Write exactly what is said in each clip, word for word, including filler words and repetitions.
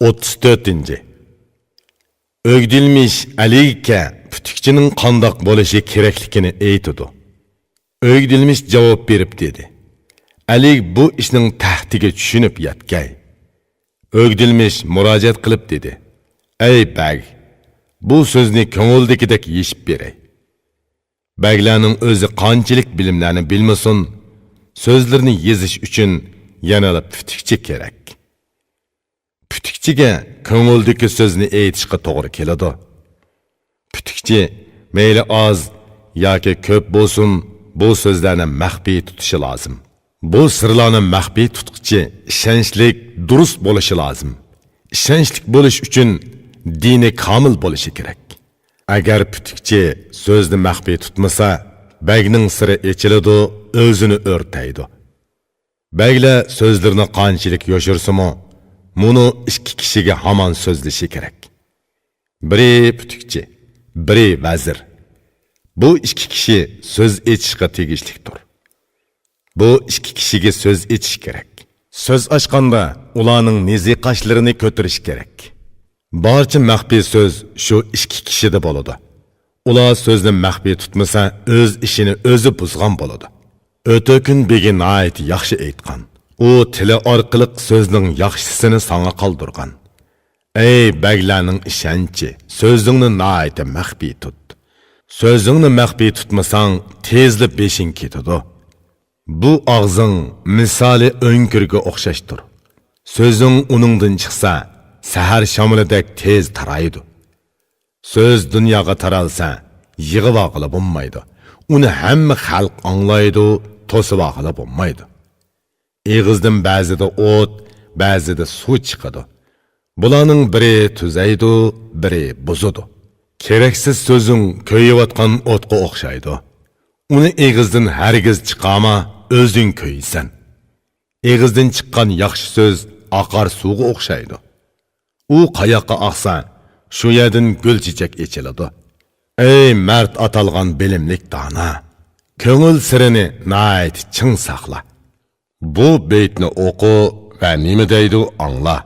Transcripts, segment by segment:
ئوتتۇز تۆتىنچى. ئۆگدىلمىش ئەلىگە پۈتۈكچىنىڭ قانداق بولۇشى كېرەكلىكىنى ئېيتىدۇ. ئۆگدىلمىش جاۋاب بېرىپ دېدى: «ئەلىگ بۇ ئىشنىڭ تەھتىگە چۈشىنىپ يەتكەي.» ئۆگدىلمىش مۇراجىئەت قىلىپ دېدى: «ئەي بەگ، بۇ سۆزنى كۆڭۈلدىكىدەك يېشىپ بېرەي.» بەگلەرنىڭ ئۆزى قانچىلىك بىلىملەرنى بىلمىسۇن، سۆزلىرىنى يېزىش ئۈچۈن يەنىلا پۈتۈكچى كېرەك. پۈتۈكچىگە كۆڭۈلدىكى سۆزنى ئېيتىشقا توغرا كېلىدۇ. پۈتۈكچى مەيلى ئاز ياكى كۆپ بولسۇن، بۇ سۆزلەرنى مەخپىي تۇتۇشى لازىم. بۇ سىرلارنى مەخپىي تۇتقۇچى ئىشەنچلىك، دۇرۇس بولۇشى لازىم. ئىشەنچلىك بولۇش ئۈچۈن دىنى كامىل بولۇشى كېرەك. ئەگەر پۈتۈكچى سۆزنى مەخپىي تۇتمىسا، بەگنىڭ سىرى ئېچىلىدۇ، ئۆزىنى ئۆرتەيدۇ. بەگلەر سۆزلىرىنى قانچىلىك يوشۇرسىمۇ، مۇنۇ ئىككى كىشىگە ھامان سۆزلىشى كېرەك. بىرى پۈتۈكچى، بىرى ۋەزىر. بۇ ئىككى كىشى سۆز ئېچىشقا تېگىشلىكتۇر. بۇ ئىككى كىشىگە سۆز ئېچىش كېرەك. سۆز ئاچقاندا ئۇلارنىڭ نىزى قاشلىرىنى كۆتۈرۈش كېرەك. بارچە مەخپىي سۆز شۇ ئىككى كىشىدە بولىدۇ. ئۇلار سۆزنى مەخپىي تۇتمىسا، ئۆز ئىشىنى ئۆزى بۇزغان بولىدۇ. ئۆتۆكۈن بېگى ناھايىتى ياخشى ئېيتقان. ئۇ تىلى ئارقىلىق سۆزنىڭ ياخشىسىنى ساڭا قالدۇرغان. ئەي بەگلەرنىڭ ئىشەنچى، سۆزۈڭنى ناھايىتى مەخپىي تۇت. سۆزۈڭنى مەخپىي تۇتمىساڭ، تېزلا بېشىڭ كېتىدۇ. بۇ ئاغزىڭ مىسالى ئۆڭكۈرگە ئوخشاشتۇر. سۆزۈڭ ئۇنىڭدىن چىقسا، سەھەر شامىلىدەك تېز تارايدۇ. سۆز دۇنياغا تارالسا، يىغىۋالغىلى بولمايدۇ. ئۇنى ھەممە خەلق ئاڭلايدۇ، توسۇۋالغىلى بولمايدۇ. ئېغىزدىن بەزىدە ئوت، بەزىدە سۇ چىقىدۇ. بۇلارنىڭ بىرى تۈزەيدۇ، بىرى بۇزىدۇ. كېرەكسىز سۆزۈڭ كۆيۈۋاتقان ئوتقا ئوخشايدۇ. ئۇنى ئېغىزدىن ھەرگىز چىقارما، ئۆزۈڭ كۆيىسەن. ئېغىزدىن چىققان ياخشى سۆز ئاقار سۇغا ئوخشايدۇ. ئۇ قاياققا ئاقسا، شۇ يەردىن گۈل چېچەك ئېچىلىدۇ. ئەي مەرد ئاتالغان بىلىملىك دانا! كۆڭۈل سىرىنى ناھايىتى چىڭ ساقلا. بۇ بېيىتنى ئوقۇ ۋە نېمە دەيدۇ ئاڭلا.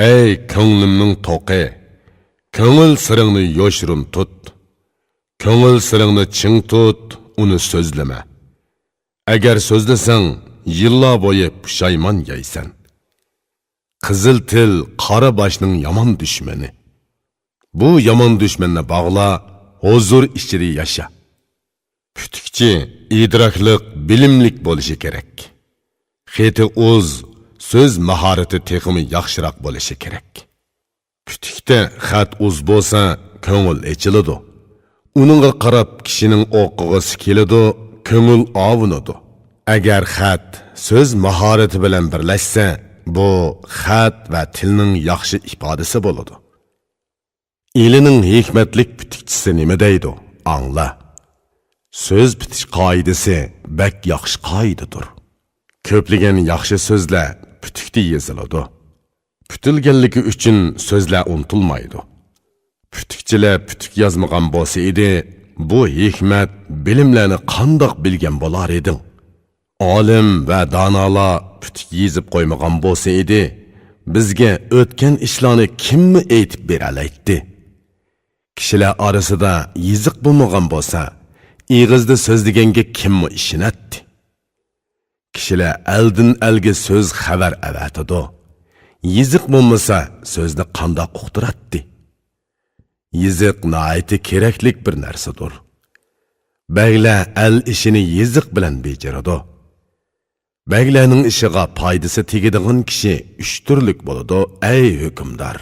ئەي كۆڭلۈمنىڭ توقى! كۆڭۈل سىرىڭنى يوشۇرۇن تۇت. كۆڭۈل سىرىڭنى چىڭ تۇت، ئۇنى سۆزلىمە. ئەگەر سۆزلىسەڭ، يىللار بويى پۇشايمان يەيسەن. قىزىل تىل قارا باشنىڭ يامان دۈشمىنى. بۇ يامان دۈشمەننى باغلا، ھۇزۇر ئىچىدە ياشا. پۈتۈكچى ئىدراكلىق، بىلىملىك بولۇشى كېرەك. خېتى ئۇز، سۆز ماھارىتى تېخىمۇ ياخشىراق بولۇشى كېرەك. پۈتۈكتە خەت ئۇز بولسا، كۆڭۈل ئېچىلىدۇ. ئۇنىڭغا قاراپ كىشىنىڭ ئوقۇغۇسى كېلىدۇ، كۆڭۈل ئاۋۇنىدۇ. ئەگەر خەت سۆز ماھارىتى بىلەن بىرلەشسە، بۇ خەت ۋە تىلنىڭ ياخشى ئىپادىسى بولىدۇ. ئىلىنىڭ ھېكمەتلىك پۈتۈكچىسى نېمە دەيدۇ؟ ئاڭلا. سۆز پۈتۈش قائىدىسى بەك ياخشى قائىدىدۇر. كۆپلىگەن ياخشى سۆزلەر پۈتۈكتە يېزىلىدۇ. پۈتۈلگەنلىكى ئۈچۈن سۆزلەر ئۇنتۇلمايدۇ. پۈتۈكچىلەر پۈتۈك يازمىغان بولسا ئىدى، بۇ ھېكمەت، بىلىملەرنى قانداق بىلگەن بولار ئىدىڭ؟ ئالىم ۋە دانالار پۈتۈك يېزىپ قويمىغان بولسا ئىدى، بىزگە ئۆتكەن ئىشلارنى كىممۇ ئېيتىپ بېرەلەيتتى؟ كىشىلەر ئارىسىدا يېزىق بولمىغان بولسا، ئېغىزدا سۆزلىگەنگە كىممۇ ئىشىنەتتى؟ كىشىلەر ئەلدىن ئەلگە سۆز خەۋەر ئەۋەتىدۇ. يېزىق بولمىسا، سۆزنى قانداق ئۇقتۇراتتى؟ يېزىق ناھايىتى كېرەكلىك بىر نەرسىدۇر. بەگلەر ئەل ئىشىنى يېزىق بىلەن بېجىرىدۇ. بەگلەرنىڭ ئىشىغا پايدىسى تېگىدىغان كىشى ئۈچ تۈرلۈك بولىدۇ، ئەي ھۆكۈمدار.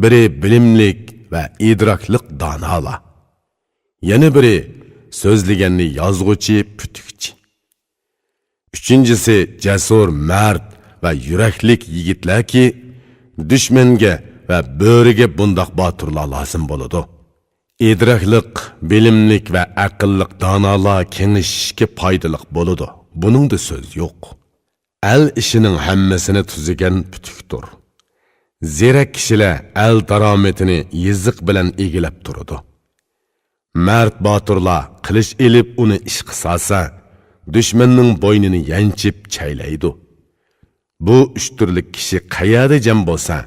بىرى بىلىملىك ۋە ئىدراكلىق دانالار. يەنە بىرى سۆزلىگەننى يازغۇچى پۈتۈكچى. ئۈچىنچىسى جەسۇر، مەرد ۋە يۈرەكلىك يىگىتلەركى، دۈشمەنگە ۋە بۆرىگە بۇنداق باتۇرلار لازىم بولىدۇ. ئىدراكلىق، بىلىملىك ۋە ئەقىللىق دانالار كېڭىشىشكە پايدىلىق بولىدۇ. بۇنىڭدا سۆز يوق. ئەل ئىشىنىڭ ھەممىسىنى تۈزىگەن پۈتۈكتۇر. زېرەك كىشىلەر ئەل دارامىتىنى يېزىق بىلەن ئىگىلەپ تۇرىدۇ. مەرد باتۇرلار قىلىچ ئېلىپ ئۇنى ئىشقا سالسا، دۈشمەننىڭ بوينىنى يەنچىپ چەيلەيدۇ. بۇ ئۈچ تۈرلۈك كىشى قەيەردە جەم بولسا،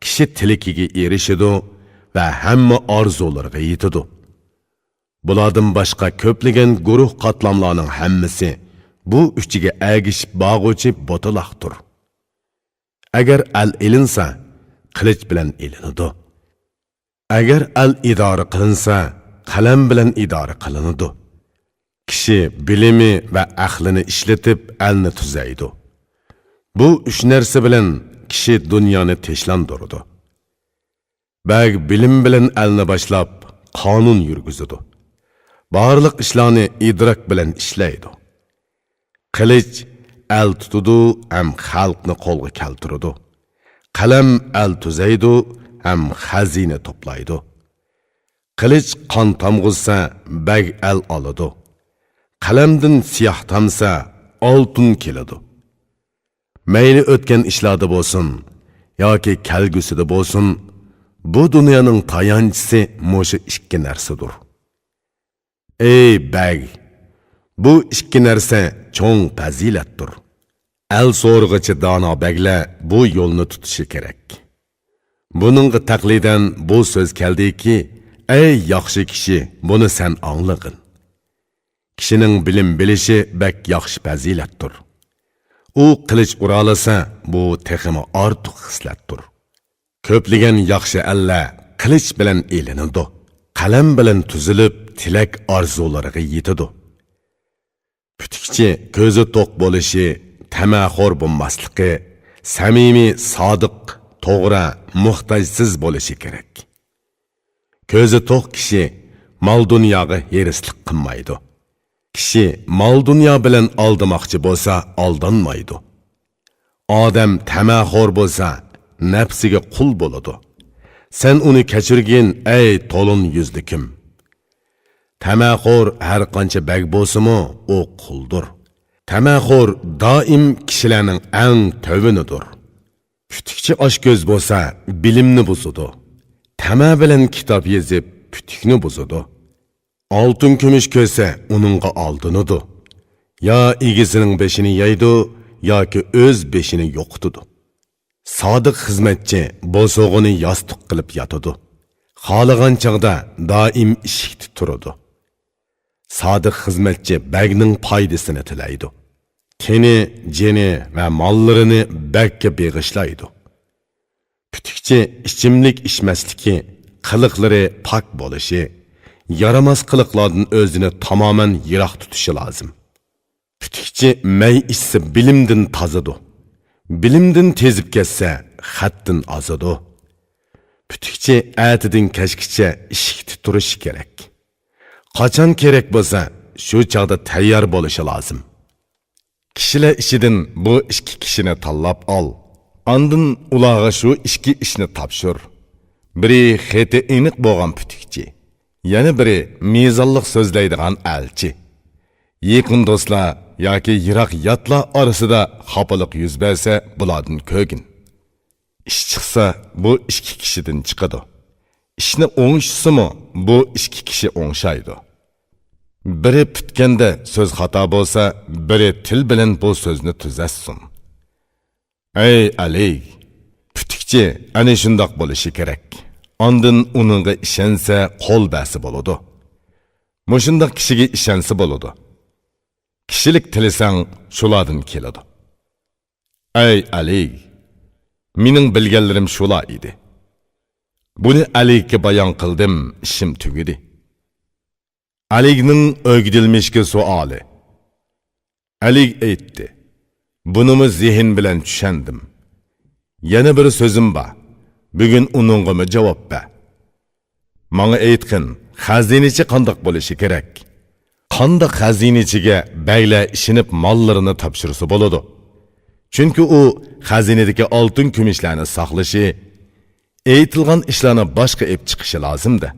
كىشى تىلىكىگە ئېرىشىدۇ ۋە ھەممە ئارزۇلىرىغا يېتىدۇ. بۇلاردىن باشقا كۆپلىگەن گۇرۇھ قاتلاملارنىڭ ھەممىسى بۇ ئۈچىگە ئەگىشىپ بارغۇچى بوتىلاقتۇر. ئەگەر ئەل ئېلىنسا، قىلىچ بىلەن ئېلىنىدۇ. ئەگەر ئەل ئىدارە قىلىنسا، قەلەم بىلەن ئىدارە قىلىنىدۇ. كىشى بىلىمى ۋە ئەقلىنى ئىشلىتىپ ئەلنى تۈزەيدۇ. بۇ ئۈچ نەرسە بىلەن كىشى دۇنيانى تىنچلاندۇرىدۇ. بەگ بىلىم بىلەن ئەلنى باشلاپ، قانۇن يۈرگۈزىدۇ. بارلىق ئىشلارنى ئىدراك بىلەن ئىشلەيدۇ. قىلىچ ئەل تۇتىدۇ ھەم خەلقنى قولغا كەلتۈرىدۇ. قەلەم ئەل تۈزەيدۇ ھەم خەزىنە توپلايدۇ. قىلىچ قان تامغۇزسا، بەگ ئەل ئالىدۇ. قەلەمدىن سىياھ تامسا، ئالتۇن كېلىدۇ. مەيلى ئۆتكەن ئىشلاردا بولسۇن ياكى كەلگۈسىدە بولسۇن، بۇ دۇنيانىڭ تايانچىسى مۇشۇ ئىككى نەرسىدۇر. ئەي بەگ، بۇ ئىككى نەرسە چوڭ پەزىلەتتۇر. ئەل سورىغۇچى دانا بەگلەر بۇ يولنى تۇتۇشى كېرەك. بۇنىڭغا تەقلىدەن بۇ سۆز كەلدىكى، ئەي ياخشى كىشى، بۇنى سەن ئاڭلىغىن. كىشىنىڭ بىلىم بىلىشى بەك ياخشى پەزىلەتتۇر. ئۇ قىلىچ ئۇرالىسا، بۇ تېخىمۇ ئارتۇق خىسلەتتۇر. كۆپلىگەن ياخشى ئەللەر قىلىچ بىلەن ئېلىنىدۇ، قەلەم بىلەن تۈزۈلۈپ، تىلەك ئارزۇلىرىغا يېتىدۇ. پۈتۈكچى كۆزى توق بولۇشى، تەمەخور بولماسلىقى، سەمىمىي، سادىق، توغرا، موھتاجسىز بولۇشى كېرەك. كۆزى توق كىشى مال-دۇنياغا ھېرىسلىق قىلمايدۇ. كىشى مال-دۇنيا بىلەن ئالدىماقچى بولسا، ئالدانمايدۇ. ئادەم تەمەخور بولسا، نەپسىگە قۇل بولىدۇ. سەن ئۇنى كەچۈرگىن، ئەي تولۇن يۈزلۈكۈم! تەمەخور ھەر قانچە بەگ بولسىمۇ، ئۇ قۇلدۇر. تەمەخور دائىم كىشىلەرنىڭ ئەڭ تۆۋىنىدۇر. پۈتۈكچى ئاچكۆز بولسا، بىلىمنى بۇزىدۇ. تەمە بىلەن كىتاب يېزىپ، پۈتۈكنى بۇزىدۇ. ئالتۇن-كۈمۈش كۆرسە، ئۇنىڭغا ئالدىنىدۇ. يا ئىگىسىنىڭ بېشىنى يەيدۇ، ياكى ئۆز بېشىنى يوقىتىدۇ. سادىق خىزمەتچى بوسۇغىنى ياستۇق قىلىپ ياتىدۇ. خالىغان چاغدا دائىم ئىشىكتە تۇرىدۇ. سادىق خىزمەتچى بەگنىڭ پايدىسىنى تىلەيدۇ. تېنى، جېنى ۋە ماللىرىنى بەگكە بېغىشلايدۇ. پۈتۈكچى ئىچىملىك ئىچمەسلىكى، قىلىقلىرى پاك بولۇشى، يارىماس قىلىقلاردىن ئۆزىنى تامامەن يىراق تۇتۇشى لازىم. پۈتۈكچى مەي ئىچسە، بىلىمدىن تازىدۇ. بىلىمدىن تېزىپ كەتسە، خەتتىن ئازىدۇ. پۈتۈكچى ئەتىدىن كەچكىچە ئىشىكتە تۇرۇشى كېرەك. قاچان كېرەك بولسا، شۇ چاغدا تەييار بولۇشى لازىم. كىشىلەر ئىچىدىن بۇ ئىككى كىشىنى تاللاپ ئال. ئاندىن ئۇلارغا شۇ ئىككى ئىشنى تاپشۇر. بىرى خېتى ئېنىق بولغان پۈتۈكچى، يەنە بىرى مىزانلىق سۆزلەيدىغان ئەلچى. يېقىن دوستلار ياكى يىراق ياتلار ئارىسىدا خاپىلىق يۈز بەرسە، بۇلاردىن كۆرگىن. ئىش چىقسا، بۇ ئىككى كىشىدىن چىقىدۇ. ئىشنى ئوڭشىسىمۇ، بۇ ئىككى كىشى ئوڭشايدۇ. بىرى پۈتكەندە سۆز خاتا بولسا، بىرى تىل بىلەن بۇ سۆزنى تۈزەتسۇن. ئەي ئەلىگ، پۈتۈكچى ئەنە شۇنداق بولۇشى كېرەك. ئاندىن ئۇنىڭغا ئىشەنسە، قول بەرسە بولىدۇ. مۇشۇنداق كىشىگە ئىشەنسە بولىدۇ. كىشىلىك تىلىسەڭ، شۇلاردىن كېلىدۇ. ئەي ئەلىگ، مېنىڭ بىلگەنلىرىم شۇلار ئىدى. بۇنى ئەلىگكە بايان قىلدىم، ئىشىم تۈگىدى. ئەلىگنىڭ ئۆگىدىلمىشكە سوئالى. ئەلىگ ئېيتتى: بۇنىمۇ زېھىن بىلەن چۈشەندىم. يەنە بىر سۆزۈم بار. بۈگۈن ئۇنىڭغىمۇ جاۋاب بەر. ماڭا ئېيتقىن، خەزىنىچى قانداق بولۇشى كېرەك؟ قانداق خەزىنىچىگە بەگلەر ئىشىنىپ ماللىرىنى تاپشۇرسا بولىدۇ؟ چۈنكى ئۇ خەزىنىدىكى ئالتۇن-كۈمۈشلەرنى ساقلىشى، ئېيتىلغان ئىشلارنى باشقا ئېلىپ چىقىشى لازىم-دە.